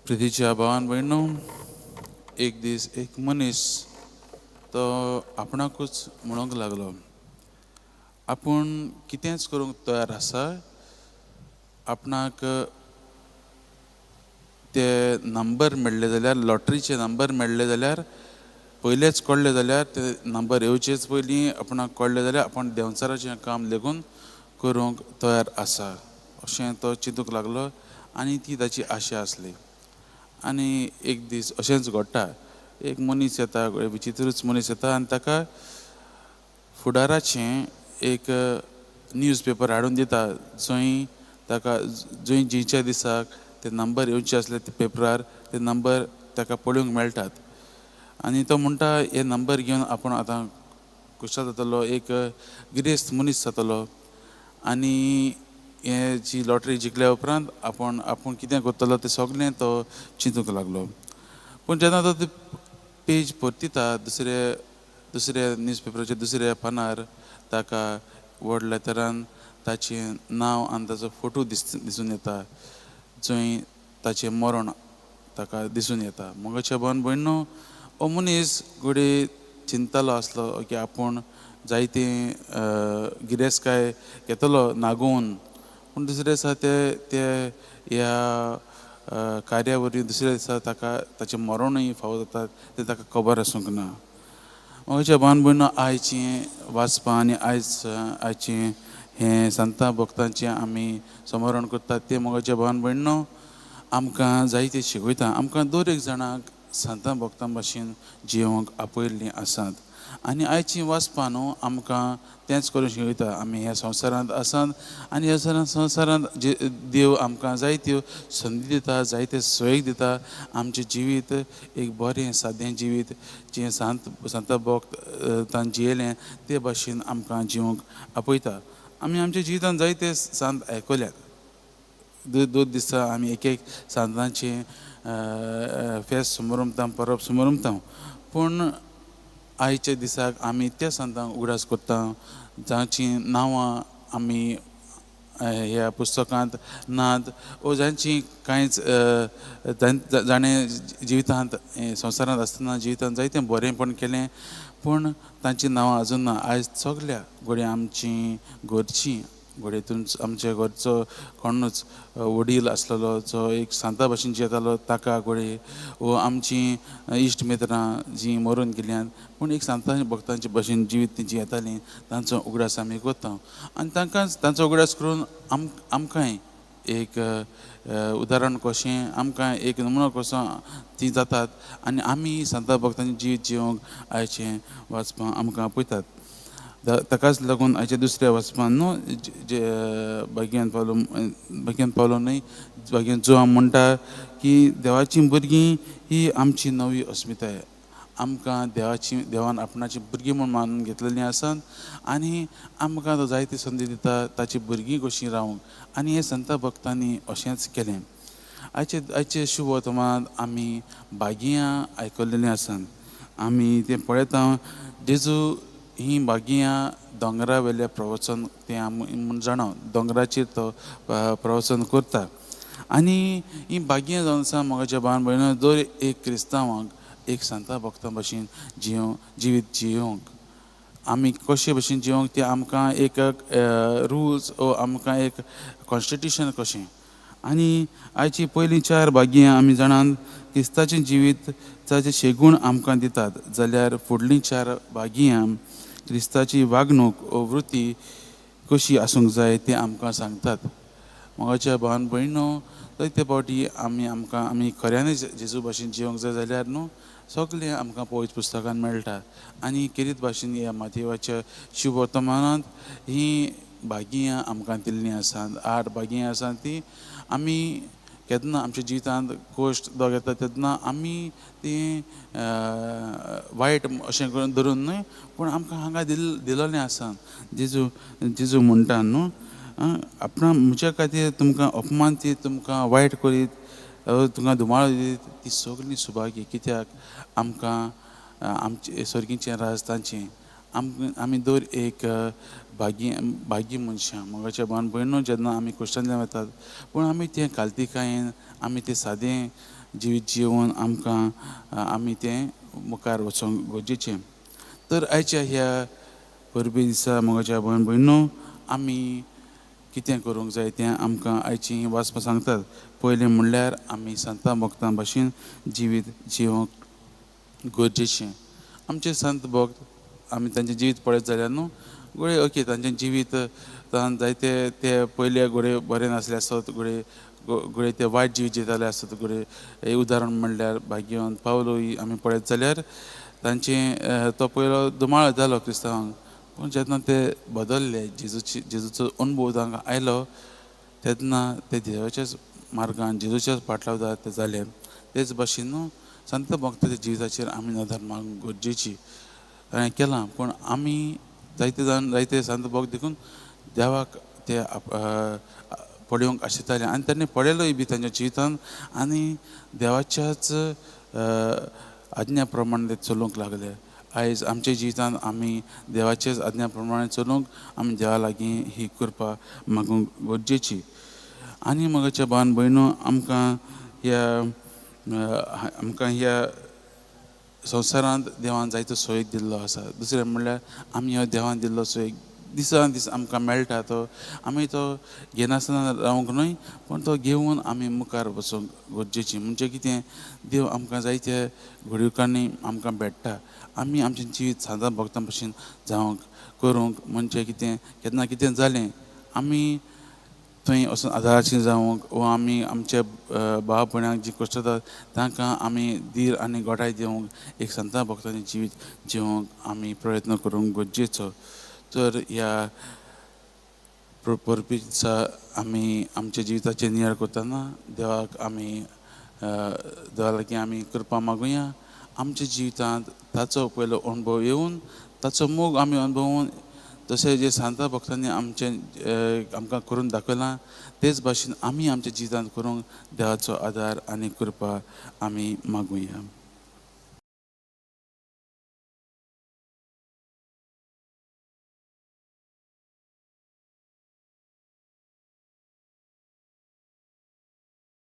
प्रितीच्या भावान भयणो, एक दीस एक मनीस तो आपणाकूच म्हणूंक लागलो, आपूण कितेंच करूंक तयार आसा, आपणाक ते नंबर मेळ्ळे जाल्यार, लॉटरीचे नंबर मेळ्ळे जाल्यार, पयलेच कळ्ळे जाल्यार, ते नंबर येवचेच पयलीं आपणाक कळ्ळे जाल्यार आपूण देंवचाराचें काम लेगून करूंक तयार आसा अशें तो चिंतूंक लागलो आनी ती ताची आशा आसली. आनी एक दीस अशेंच घडटा, एक मनीस येता, विचित्रूच मनीस येता आनी ताका फुडाराचें एक न्यूज पेपर हाडून दिता, जंय ताका जंय जिच्या दिसाक ते नंबर येवचे आसले ते पेपरार ते नंबर ताका पळोवंक मेळटात. आनी तो म्हणटा हे नंबर घेवन आपूण आतां खुशाल जातलो, एक गिरेस्त मनीस जातलो आनी हे जी लॉटरी जिखल्या उपरांत आपूण आपूण कितें करतलो तें सगलें तो चिंतूंक लागलो. पूण जेन्ना तो ती पेज परतिता दुसरे दुसऱ्या न्यूज पेपराच्या दुसऱ्या पानार ताका व्हड लेटरान ताचें नांव आनी ताचो फोटो दिसून येता, जंय ताचें मरण ताका दिसून येता. मोगाच्या भावान भयणो, हो मनीस घडये चिंततालो आसलो की आपूण जायते गिरेस्तकाय घेतलो नागोवन, पूण दुसरे दिसा ते ते ह्या कार्या वरवीं दुसऱ्या दिसा ताका ताचें मरणूय फावो जाता तें ताका खबर आसूंक ना. मोगाच्या भावान भयणो, आयचें वाचपां आनी आयचें हें संता भक्तांचें आमी स्मरण करतात तें मोगाच्या भावान भयणो आमकां जायतें शिकयता. आमकां दर एक जाणांक संता भक्तां भाशेन जियोंक आपयल्लीं आसात आनी आयचीं वाचपां न्हू आमकां तेंच करून शिकयता. आमी ह्या संवसारांत आसात आनी ह्या संवसारांत जे देव आमकां जायत्यो संदी दिता, जायते सोय दिता, आमचें जिवीत एक बरें सादें जिवीत जें संत भक्त तांणी जियेलें ते भाशेन आमकां जिवंक आपयता. आमी आमच्या जिवितांत जायते सांत आयकल्यात, दोन दिसा आमी एक एक सांतांचें फेस्त सुमरमता, परब सुमरमता, पूण आयच्या दिसाक आमी त्या सांतांक उगडास करता जांचीं नांवां आमी ह्या पुस्तकांत नात ओ जांची कांयच जाणें जिवितांत संवसारांत आसतना जिवितांत जायतें बरेंपण केलें पूण तांचीं नांवां आजून ना. आयज सगल्या घडये आमची घरचीं, घडये तुमचो आमच्या घरचो कोणूच वडील आसलेलो जो एक सांता भाशेन जियेतालो ताका घडये, वो आमचीं इश्ट मित्रां जीं मरून गेल्यान पूण एक सांता भक्तांचे भाशेन जिवीत तीं जियेतालीं तांचो उगडास आमी करता आनी तांकां तांचो उगडास करून आमकांय एक उदाहरण कशें, आमकां एक नमुनो कसो तीं जातात आनी आमी सांता भक्तांचें जिवीत जिवंक आयचें वाचपां आमकां आपयतात. ताकाच लागून आयच्या दुसऱ्या वाचपान न्हू जे भाग्यान पावलो, भाग्यान पावलो न्हय, भाग्यान जो म्हणटा की देवाचीं भुरगीं ही आमची नवी अस्मिताय, आमकां देवाची देवान आपणाची भुरगीं म्हूण मानून घेतलेलीं आसात आनी आमकां तो जायती संदी दिता ताची भुरगीं कशीं रावंक आनी हे संता भक्तांनी अशेंच केलें. आयचे आयचे शुभ वर्तमानांत आमी भाग्यां आयकल्लेलीं आसात, आमी तें पळयता जेजू ही भाग्यां दोंगरा वयलें प्रवचन तें आमी म्हूण जाणा, दोंगराचेर तो प्रवचन करता आनी ही भाग्यां जावन आसा मोगाच्या भावान भयणो दर एक क्रिस्तांवांक एक सांता भक्तां भाशेन जिवीत जियोंक आमी कशे भशेन जिवंक तें आमकां एक रुल्स ओ आमकां एक कॉन्स्टिट्युशन कशें. आनी आयची पयलीं चार भाग्यां आमी जाणात क्रिस्ताचें जिवीत ताचे शेगूण आमकां दितात, जाल्यार फुडलीं चार भाग्यां क्रिस्ताची वागणूक ओ वृत्ती कशी आसूंक जाय तें आमकां सांगतात. मोगाच्या भावान भयणो, जायते फावटी आमी आमकां आमी खऱ्यांनीच जेजू भाशेन जिवंक जाय जाल्यार न्हू सगलें आमकां पवित्र पुस्तकान मेळटा आनी केरीत भाशेन ह्या मातेवाच्या शुभ वर्तमानांत हीं भाग्यां आमकां दिल्लीं आसात. 8 भाग्यां आसात ती आमी केन्ना आमच्या जिवितांत कश्ट दोग येता तेन्ना आमी ती वायट अशें करून धरून न्हय, पूण आमकां हांगा दिल्लें आसा. जेजू जेजू म्हणटा न्हू, आपणा म्हज्या खातीर तुमकां अपमान दी, तुमकां वायट करीत, तुमकां धुमाळ दीत, ती सगळीं सुभागी, कित्याक आमकां आमचें सर्गीचें राज तांचें. आमी दर एक भागी भागी मनशां मोगाच्या भावान भयणो जेन्ना आमी क्रिश्चनांतल्यान वतात पूण आमी तें कालतिकायेन आमी तें सादें जिवीत जिवन आमकां आमी तें मुखार वचोंक गरजेचें. तर आयच्या ह्या परबे दिसा म्हज्या भयण भयणो आमी कितें करूंक जाय तें आमकां आयची वाचपां सांगतात. पयलें म्हणल्यार आमी संतां भक्तां भाशेन जिवीत जिवंक गरजेचें. आमचे संत भक्त आमी तांचें जिवीत पळयत जाल्यार न्हू घडये ओके तांचें जिवीत जायते ते पयले घडये बरें नासले आसत, घडये घडये ते वायट जिवीत जियेताले आसत. घडये एक उदाहरण म्हणल्यार भाग्यवंत पावलूय आमी पळयत जाल्यार तांचें तो पयलो धुमाळ जालो क्रिस्तांवांक, पूण जेन्ना ते बदल्ले जेजूची जेजूचो अनुभव तांकां आयलो तेन्ना ते देवाच्याच मार्गान जेजूच्याच पाटलावदार ते जाले. तेच भाशेन न्हू संत भक्ताच्या जिविताचेर आमी नदर मारूंक गरजेची ताणें केलां. पूण आमी जायते जाण जायते संत भक्त देखून देवाक ते पळोवंक आशिताले आनी तांणी पळयलोय बी तांच्या जिवितान आनी देवाच्याच आज्ञा प्रमाणे ते चलूंक लागले. आयज आमच्या जिवितान आमी देवाच्याच आज्ञा प्रमाणे चलूंक आमी देवा लागीं ही कृपा मागूंक गरजेची. आनी म्हज्या भावान भयणो आमकां ह्या संवसारांत देवान जायतो सोयीक दिल्लो आसा. दुसरें म्हणल्यार आमी हो देवान दिल्लो सोयीक दिसान दीस आमकां मेळटा तो आमी तो घेनासतना रावंक न्हय, पूण तो घेवन आमी मुखार वचूंक गरजेची. म्हणजे कितें देव आमकां जायते घडणुकांनी आमकां भेट्टा. आमी आमचें जिवीत सादां भक्तां भशेन जावंक करूंक म्हणजे कितें केन्ना कितें जालें आमी थंय वचून आदाराचें जावंक वा आमी आमच्या भाव भयणांक जी कश्ट जातात तांकां आमी धीर आनी गोठाय दिवंक एक संता भक्तांचें जिवीत जिवंक आमी प्रयत्न करूंक गरजेचो. तर ह्या परबे दिसा आमी आमच्या जिविताचेर नियाळ करतना देवाक आमी देवा लागीं आमी कृपा मागुया. आमच्या जिवितांत ताचो पयलो अणभव येवन ताचो मोग आमी अणभवून जशें जे सांता भक्तांनी आमचें आमकां करून दाखयलां तेच भाशेन आमी आमच्या जिवितांत करूंक देवाचो आदार आनी कृपा आमी मागुया.